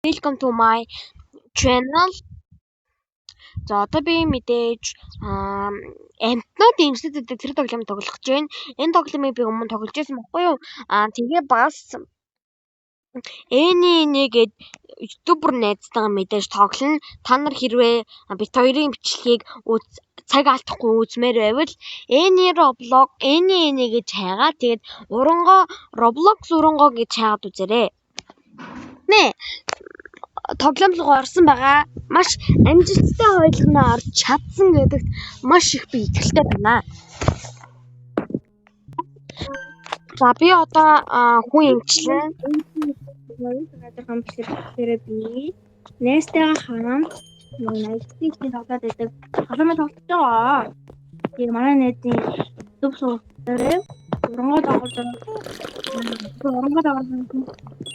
Welcome to my channel. За одоо би мэдээж амьтнууд эмсэд гэдэг тэр тоглоом тоглох гэж байна. Энэ тоглоомыг би өмнө тоглож байсан байхгүй юу? Тэгээ бас Эни гээд ютубер найзтайгаа мэдээж тоглоно. Та нар хэрвээ бит хоёрын бичлэгийг цаг алдахгүй үзмээр байвал Эни Roblox Эни гэж хайгаа. Тэгээд урангоо Roblox урангоо гэж хайгаад үзээрэй. Нэ тоглоом руу орсон байгаа. Маш амжилттай хоёулаа орж чадсан гэдэгт маш их би итгэлтэй байна. За би одоо хүн эмчлэн. Өнөөдөр бичлэгээр би найзтайгаа хамт найзыг тоглоод байдаг. Тоглоомоо тоглож байгаа. Тэгээ манай найзын YouTube суваг дээр урангоо тоглож байгаа. Урангоо тоглож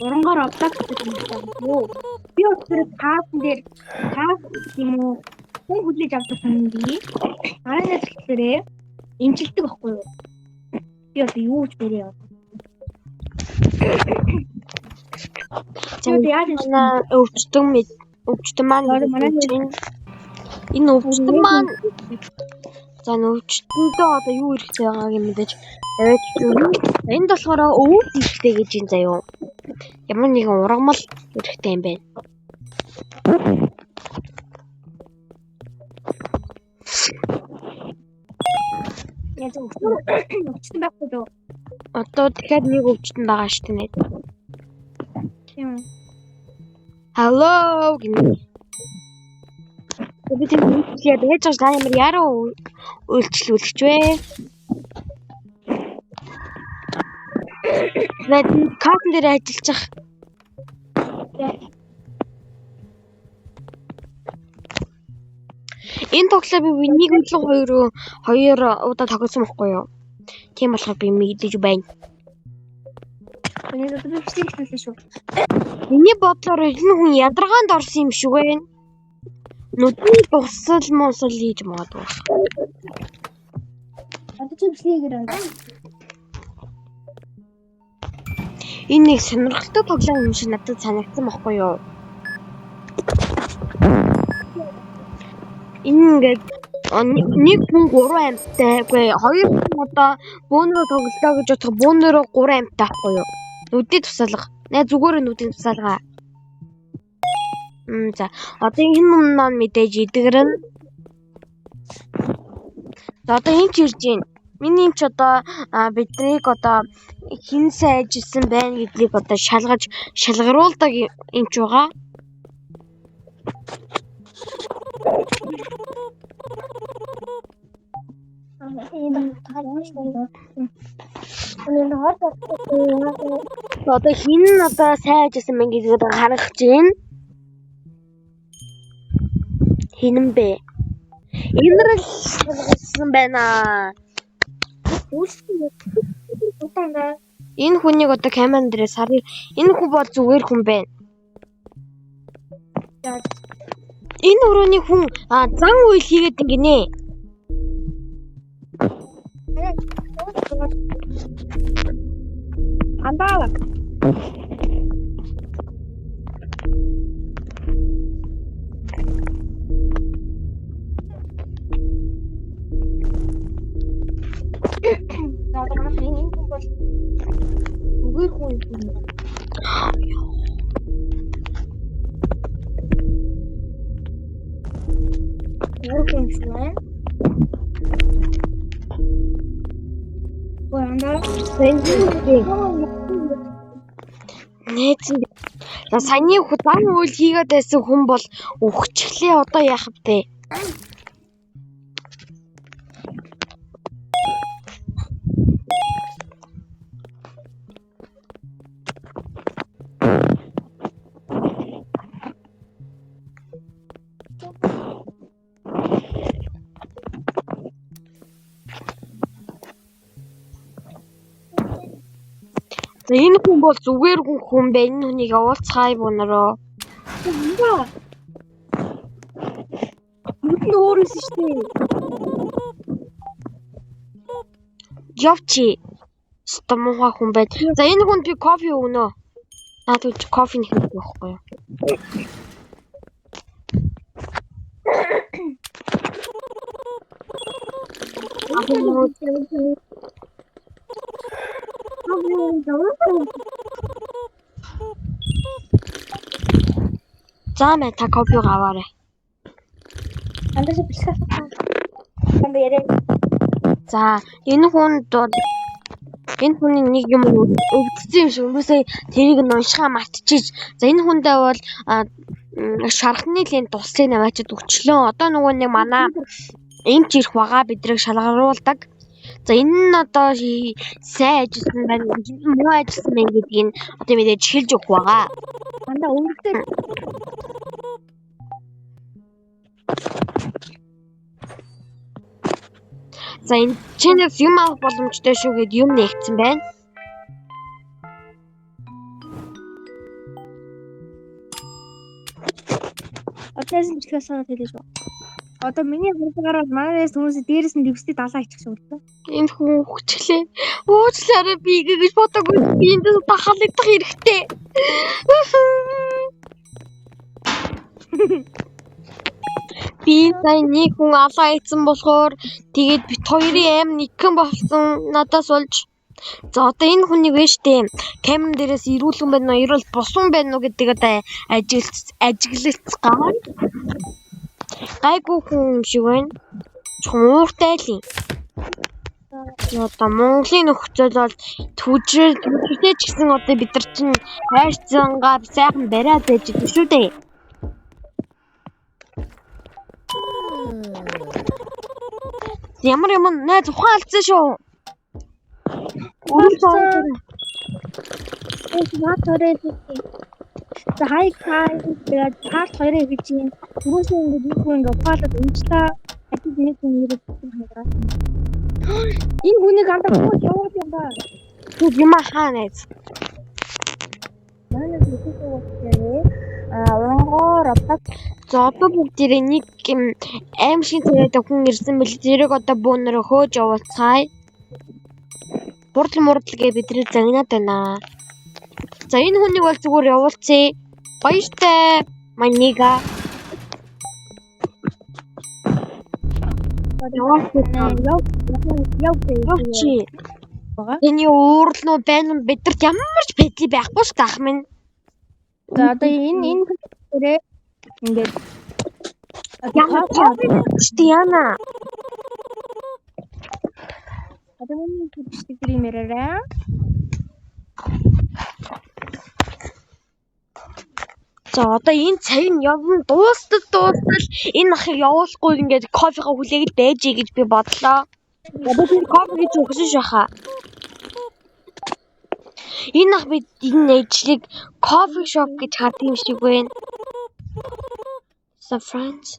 урангоо Roblox гэдэг юм байна. Би өдөр таасан дээр таас юм уу хүн хүлээж авдаг юм би. Манай найз болохоор эмчилдэг байхгүй юу? Би одоо юу ч бэрээ яа. За яаж өвчтөн өвчтөн маань энэ өвчтөн маань за өвчтөндөө одоо юу хэрэгтэй байгааг юм мэдээж аваад энд болохоор өвөг хэрэгтэй гэж юм заяа. Ямар нэгэн ургамал хэрэгтэй юм байна. Яаж өвчтөн байхгүй юу? Одоо дахиад нэг өвчтөн байгаа шүү дээ. Тийм. Hello гэнэ. Би тийм үйлчлээ байж байгаа ямар яруу үйлчлүүлэгч вэ? Над картн дээр ажиллах. Энэ тоглоом би нэг өглөө хоёр удаа тоглосон байхгүй юу? Тийм болохоор би мэдээж байна. Миний одоо бичлэг эхлүүлсэн шүү. Миний бодлоор энэ хүн ядаргаанд орсон юм шиг байна. Нүдний тусал мусал хийж магадгүй. Одоо чи бичлэг хийгээрэй. Энэ нэг сонирхолтой тоглоом юм шиг надад санагдсан байхгүй юу? Энэ ингээд нэг хүн 3 амьттай, үгүй хоёр хүн одоо бөөнөрөө тоглолтоо гэж бодох бөөнөрөө 3 амьттай байхгүй юу? Нүдний тусалга. Нэ зүгээр нүдний тусалгаа. За одоо энэ юм маань мэдээж идэгрэн. За одоо энэ ч ирж байна. Миний эмч одоо биднийг одоо хэн сайн ажилласан байна гэдгийг одоо шалгаж шалгаруулдаг эмч байгаа. Одоо хэн нь одоо сайн ажилласан бэ гэдгийг одоо харах гэж байна. Хэн юм бэ? Энэрл шалгалсан байна. Энэ хүнийг одоо камеран дээрээ сарыг. Энэ хүн бол зүгээр хүн байна. Энэ өрөөний хүн зан үйл хийгээд ингэнэ. Андаа. За одоо манай энэ хүн бол зүгээр хүн юм байна. Зүгээр хүн юм байна. Андаа. Найз нь за саяны зан үйл хийгээд байсан хүн бол үхчихлээ, одоо яах вэ? За энэ хүн бол зүгээр хүн байна. Энэ хүнийг уулзахай бунароо. Нүд нь өөр байсан шүү дээ. Явчи. Өстө муухай хүн байна. За энэ хүнд би кофе өгнө. Наад үл кофе нэхэх байхгүй юу? За мэ та кофег аваарай. Андаас бэлсэх асуусан. Танд яриа. За энэ хүн бол энэ хүний нэг юм өвдсөн юм шиг хүмүүсээ тэрийг нь уншихаа мартчихэж. За энэ хүндээ бол шархны лент туслыг аваачид өчлөө. Одоо нөгөө нэг манай эмч ирэх бага бидрийг шалгаруулдаг. За энэ нь одоо сайн ажилласан байна, муу ажилласан байна гэдгийг нь одоо мэдээж хэлж өгөх бага. Мандаа өнгөтэй. За энэ чинээс юм авах боломжтой шүү гэд юм нээгдсэн байна. Одоо энэ бичлэгээс саад хэлээж байна. Одоо миний харлагаар бол манай найз хүмүүсээ дээрээс нь дэвсдий далаа ичих шиг үлдээ. Энэ хүн хүчлээ. Уучлаарай би гэж бодоогүй. Би энд дахалдах хэрэгтэй. Би сая нэг хүн алаа ийцэн болохоор тэгээд бит хоёрын аим нэгхэн болсон надаас болж. За одоо энэ хүнийг вэ штэ. Камеран дээрээс ирүүлэн байна уу, ирүүл босон байна уу гэдэг одоо ажиглалцгаа. Гайгүй хүн юм шиг байна. Чухам ууртай л юм. Одоо Монголын нөхцөл бол түжрээ ч гэсэн одоо бид нар чинь хайрцангаа сайхан бариад байж байгаа шүү дээ. Ямар юм найз ухаан алдсан шүү. За хай хай тэгээд part 2-ыг хийж юм. Хүмүүсийн ингээд нэг хүн ингээд ухаалаад өмчлөө. Ажил нэг хүн ирээд хангараа. Энэ хүнийг андаа хөөж яваад юм ба. Юм хаа найз. Манай хэлсэн болохоор урангоор одоо за одоо бүгдээрээ нэг юм аим шиг царайтай хүн ирсэн бэл зэрэг одоо бөөнөрөө хөөж явуулцгаая. Хурдл мурдл гэ бидний загнаад байна. За энэ хүнийг бол зүгээр явуулцъя. Баяртай. Манийга. Явчих. Тэний уурал нь байна уу? Бидэрт ямар ч бэдли байхгүй шүү дээ ах минь. За одоо энэ дээрээ ингээд ямар шүү дээ яана. Одоо миний бичлэг дээр юм яриарай. За одоо энэ цаг нь явна дуустал энэ ахыг явуулахгүй ингээд кофегаа хүлээгээд байжээ гэж би бодлоо. Одоо би кофе гэж өгсөн шахаа. Энэ ах бид энэ ажлыг кофе шоп гэж хардаг юм шиг байна. So friends.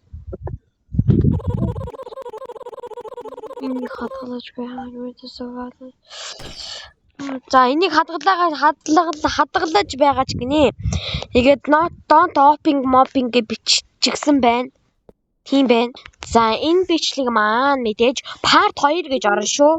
Энийг хадгалж байгаа юм уу? За энийг хадгалаж байгаа ч гинэ. Тэгээд not don't open mopping гэж биччихсэн байна. Тийм байна. За энэ бичлэг маань мэдээж part 2 гэж орно шүү.